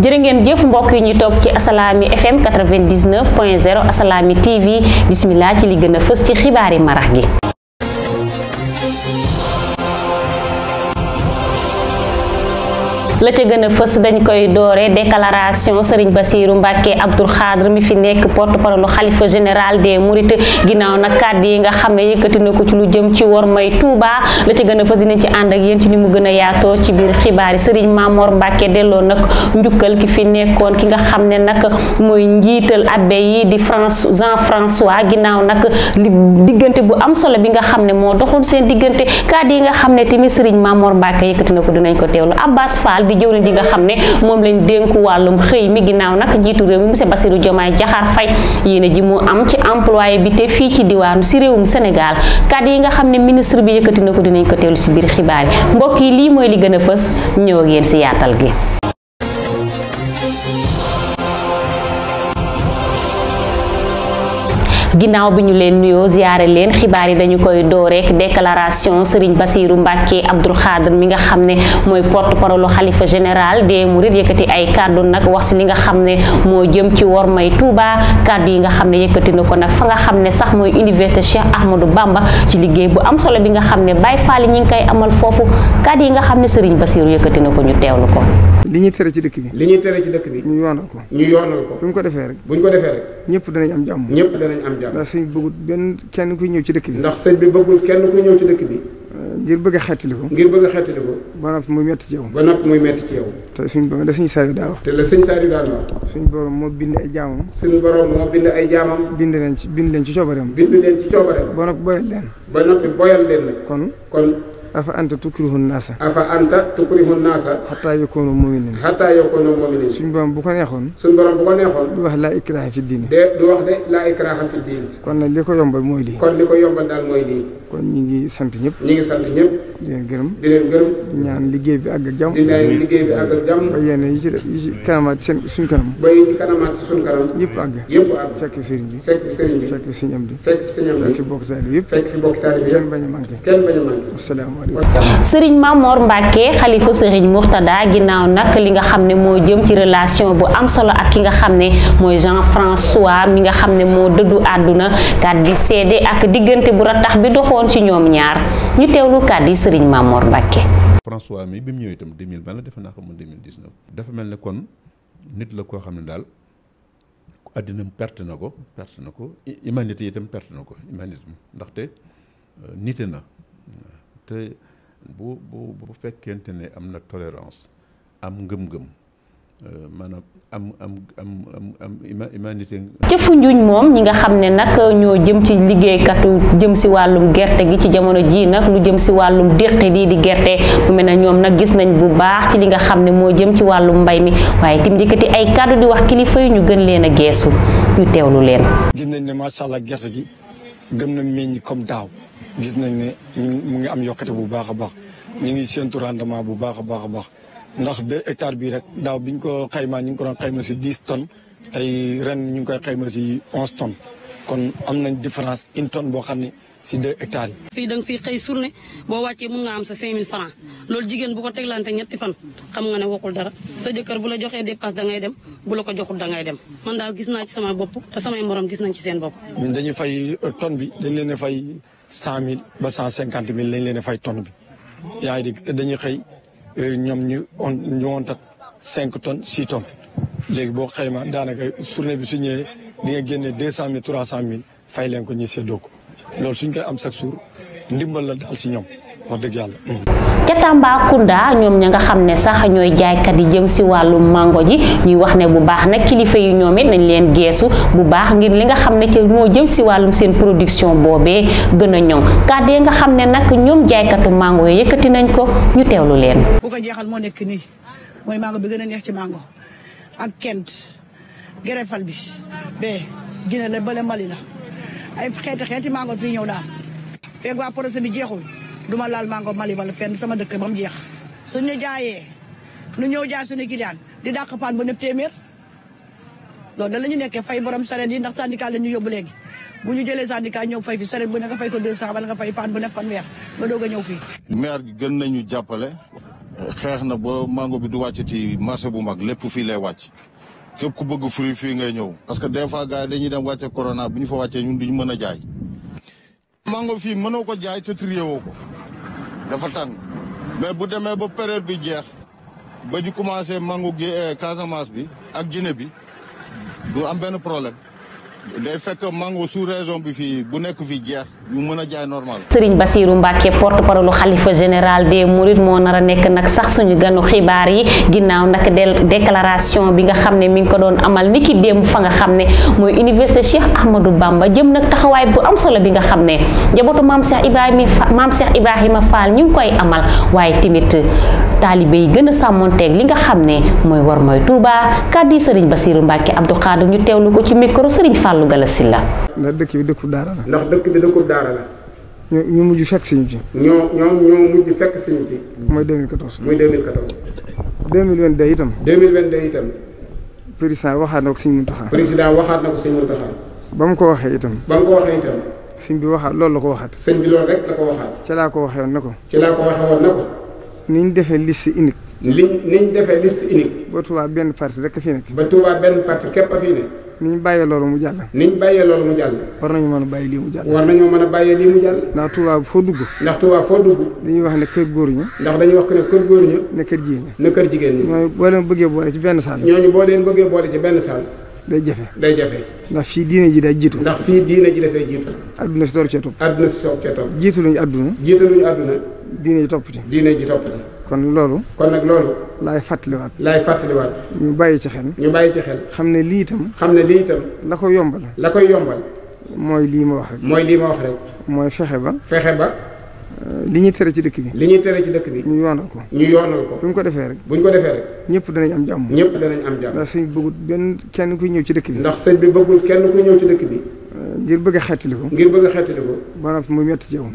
jërë ngeen jëf mbokk yi ñu topp ci Assalaamy FM 99.0 Assalaamy TV bismillah ci li gën a fës ci xibaari marax gi. la ca gën a fës dañ koy doore déclaration Serigne Bassirou Mbacké Abdoul Khadr mi fi nekk porte-parole xalifa général des Mourides ginnaaw nag kàddu yi nga xam ne yëkkati na ko ci lu jëm ci wor may Touba la ca gën a fës dinañ ci ànd ak yéen ci ni mu gën a yaatoo ci biir xibaar yi Serigne Mamor Mbacké delloo nag njukkal ki fi nekkoon ki nga xam ne nag mooy njiital abbé yi di Jean François ginnaaw nag li diggante bu am solo bi nga xam ne moo doxoon seen diggante kàddu yi nga xam ne tamit Serigne Mamor Mbacké yëkkati na ko dinañ ko teewlu Abbas Fall di jëwriñ ji nga xam ne moom lañ dénku wàllum xëy mi ginnaaw nag njiitu réew mi monsieur Bassirou Diomaye Diakhar Faye yéene ji mu am ci employabilité fii ci diwaanu si réewum Sénégal kàddu yi nga xam ne ministre bi yëkkati na ko dinañ ko teewlu si biir xibaar yi mbokk yi lii mooy li gën a fës ñëw ak yéen si yaatal gi. ginnaaw bi ñu leen nuyoo ziyaare leen xibaar yi dañu koy door rek déclaration Serigne Bassirou Mbacké Abdoul Khadr mi nga xam ne mooy porte-parole xalifa général des Mourides yëkkati ay kàddu nag wax si li nga xam ne moo jëm ci wor may Touba kàddu yi nga xam ne yëkkati na ko nag fa nga xam ne sax mooy université Cheikh Ahmadou Bamba ci liggéey bu am solo bi nga xam ne Baye Fall ñi ngi koy amal foofu kàddu yi nga xam ne Serigne Bassirou yëkkati na ko ñu teewlu ko. li ñuy tere ci dëkk bi. li ñuy tere ci dëkk bi. ñu yoonal ko. ñu yoonal ko. bu ñu ko defee rek. bu ñu ko defee rek. ñëpp danañ am jàmm. ñëpp danañ am jàmm. ndax sëñ bëggul benn kenn kuy ñëw ci dëkk bi. ndax sëñ bi bëggul kenn kuy ñëw ci dëkk bi. ngir bëgg a xettali ko. ngir bëgg a xettali ko. ba noppi muy metti ci yow. ba noppi muy metti ci yow. te suñ borom da suñu saa yu daa wax. te la sëñ Saliou daan wax. suñ borom moo bind ay jaamam. suñ borom moo bind ay jaamam. bind leen ci coobareem. bind leen ci coobareem. ba noppi boyal leen. ba noppi boyal leen nag. kon. afa anta tukrihu naasa. afa anta tukrihu naasa. xataa yakuunu mu'miniin. xataa yakuunu mu'miniin. suñ borom bu ko neexoon. suñ borom bu ko neexoon. du wax laa ikraaha fi diini. du wax de laa ikraaha fi diini. kon nag li ko yombal mooy lii. kon li ko yombal daal mooy lii. kon ñi ngi sant ñëpp. ñi ngi sant ñëpp. di leen gërëm. di leen gërëm. di ñaan liggéey bi àgg ak jàmm. di ñaan liggéey bi àgg ak jàmm. ba yenn yi ci kanamaat suñ kanam. ba yi ci kanamaat suñ kanam. yëpp àgg. yëpp àgg. fekk sëriñ bi. fekk sëriñ bi. fekk sëriñ am di. fekk sëriñ am di. fekk bokk taalibe yëpp. fekk si bokk taalibe yëpp. kenn bañ a manqué. kenn bañ a manqué. asalaamaaleykum. Serigne Mamor Mbacké xalifa Serigne Mourtada ginnaaw nag li nga xam ne moo jëm ci relation bu am solo ak ki nga xam ne mooy Jean François mi nga xam ne moo dëddu àdduna kàddu di seede ak diggante bu ratax bi doxoon ci ñoom ñaar ñu teewlu kàddu yi Serigne Mamor Mbacké. François mi bi mu ñëwee itam 2020 la defe naa ko mu 2019 dafa mel ne kon nit la koo xam ne daal àddina perte na ko humanité itam perte na ko humanisme ndaxte nite na te bu fekkente ne am na tolérance am ngëm-ngëm maanaam am humanité. ca Foundiougne moom ñi nga xam ne nag ñoo jëm ci liggéeykatu jëm si wàllum gerte gi ci jamono ji nag lu jëm si wàllum déqi lii di gerte bu mel ne ñoom nag gis nañ bu baax ci li nga xam ne moo jëm ci wàllum mbay mi waaye tim dikkati ay kàddu di wax kilifa yi ñu gën leen a geesu ñu teewlu leen. gis nañ ne macha allah gerte gi gën na meññ comme daaw gis nañ ne mu ngi am yokkate bu baax a baax ñu ngi séentu rendement bu baax a baax a baax. ndax 2 hectares bii rek daaw bi ñu ko xaymaa ñu ngi ko doon xayma si 10 tonnes tey ren ñu ngi koy xayma si 11 tonnes kon am nañ différence 1 tonne boo xam ne si 2 hectares yi. fii da nga fiy xëy journée boo wàccee mun nga am sa 5000 francs loolu jigéen bu ko teglante ñetti fan xam nga ne waxul dara sa jëkkër bu la joxee dépasse da ngay dem bu la ko joxul da ngay dem man daal gis naa ci sama bopp te samay morom gis nañ ci seen bopp. ñun dañuy fay tonne bi dañ leen a fay 100000 ba 150000 lañ leen a fay tonne bi yaa ngi dégg te dañuy xëy. ñoom ñu wontat 5 tonnes 6 tonnes léegi boo xayma daanaka journée bi su ñëwee di nga génne 200000 300000 fay leen ko ñu séddoo ko loolu suñ koy am chaque jour ndimbal la daal si ñoom wax dëgg yàlla. ca Tambacounda ñoom ña nga xam ne sax ñooy jaaykat yi jëm si wàllum mango ji ñuy wax ne bu baax nag kilifa yi ñoom it nañ leen geesu bu baax ngir li nga xam ne ci moo jëm si wàllum seen production boobee gën a ñoŋ kàddu yi nga xam ne nag ñoom jaaykatu mango yi yëkkati nañ ko ñu teewlu leen. bu ko jeexal moo nekk nii mooy mango bi gën a neex ci mango ak kent gerefal bi bee Guinée la bële Mali la ay xeeti mango fii ñëw daal feeg waa projet bi jeexul duma laal mango Mali wala fenn sama dëkk ba mu jeex suñu jaayee nu ñëw jaay suñu client di dàq paan ba nëpp téeméer loolu da la ñu nekkee fay borom sareet yi ndax syndicat la ñu yóbbu léegi bu ñu jëlee syndicat ñëw fay fi sareet bu ne nga fay ko 200 wala nga fay paan bu ne fanweer nga doog a ñëw fii. maire gën nañu jàppale xeex na ba mango bi du wàcc ci marché bu mag lépp fii lay wàcc képp ku bëgg fruit fii ngay ñëw parce que des fois gars yi dañuy dem wàcce corona bu ñu fa wàccee ñun duñu mën a jaay mango fii mënoo ko jaay te trié woo ko dafa tàng mais bu demee ba période bi jeex ba ñu commencé mango gi Casamance bi ak Guinée bi du am benn problème day fekk mango sous région bi fii bu nekk fii jeex ñu mën a jaay normal. Serigne Bassirou Mbacké porte-parole xalifa général des Mourides moo nar a nekk nag sax suñu ganu xibaar yi ginnaaw nag déclaration bi nga xam ne mi ngi ko doon amal niki démb fa nga xam ne mooy université Cheikh Ahmadou Bamba jëm nag taxawaay bu am solo bi nga xam ne njabootu maam Cheikh Ibrahima Fall ñu ngi koy amal waaye tamit taalibe yi gën a sàmmonteeg li nga xam ne mooy war mooy Touba kàddu yi Serigne Bassirou Mbacké Abdou Khadre ñu teewlu ko ci micro Serigne Fallou Galassila. ndax dëkk bi dëkkub daara la. ndax dëkk bi dëkkub daara la. ñu mujj fekk si ñu ci. ñoo mujj fekk si ñu ci. mooy 2014. muy 2014. 2022 itam. 2022 itam. président waxaat na ko Sëñ Muntaxa. président waxaat na ko Sëñ Muntaxa. ba mu ko waxee itam. sëñ bi waxaat loolu la ko waxaat. sëñ bi loolu rek la ko waxaat. ci laa ko waxee woon ne ko. ni ñu defee liste unique. ba Touba benn parti rek a fi nekk. ba Touba benn parti képp a fi nekk. ni ñu bàyyee loolu mu jàll. war nañu mën a bàyyi lii mu jàll. ndax Touba foo dugg. dañuy wax ne kër góor ña. ne kër jigéen ña. ñooñu boo leen bëggee boole ci benn saal. day jafe. ndax fii diine ji day jiitu. dafay jiitu. adduna si door cee topp. jiitaluñu adduna. diine ji topp ci. kon nag loolu. laay fàttaliwaat. ñu bàyyi ci xel. xam ne lii itam. la ko yombal. mooy lii ma wax rek. mooy fexe ba. li ñuy tere ci dëkk bi. ñu yoonal ko. bu ñu ko defee rek. ñëpp danañ am jàmm. ndax sëñ bi bëggul kenn kuy ñëw ci dëkk bi. ngir bëgg a xettali ko. ba noppi muy metti ci yow.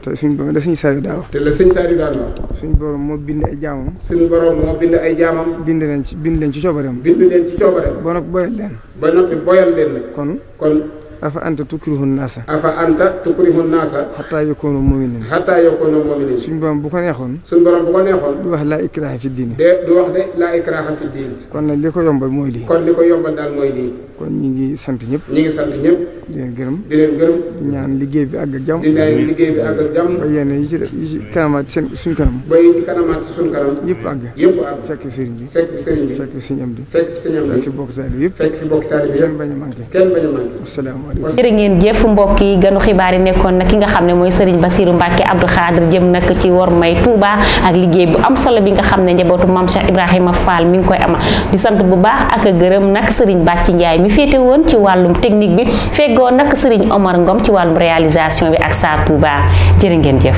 te suñ borom la sëñ Saliou daa wax. suñ borom moo bind ay jaamam. bind leen ci coobareem. ba noppi boyal leen. kon. afa anta tukrihu naasa. xataa yakuunu mu'miniin. suñ borom bu ko neexoon. du wax laa ikraaha fi diini. kon nag li ko yombal mooy lii. kon ñu ngi sant ñëpp. di leen gërëm. di ñaan liggéey bi àgg ak jàmm. ba yenn yi ci kanamaat suñ kanam. yëpp àgg. fekk sëriñ bi. fekk sëriñ am di. fekk bokk taalibe yëpp. kenn bañ a manqué. asalaamaaleykum. jërë ngeen jëf mbokk yi ganu xibaar yi nekkoon nag ki nga xam ne mooy Serigne Bassirou Mbacké Abdou Khadre jëm nag ci war may Touba ak liggéey bu am solo bi nga xam ne njabootu maam Cheikh Ibrahima Fall mi ngi koy amal di sant bu baax ak gërëm nag Serigne Bàcci Ndiaye mi féete woon ci wàllum technique bi feggoo nag Serigne Omar Ngom ci wàllum réalisation bi ak Sa Touba jërë ngeen jëf.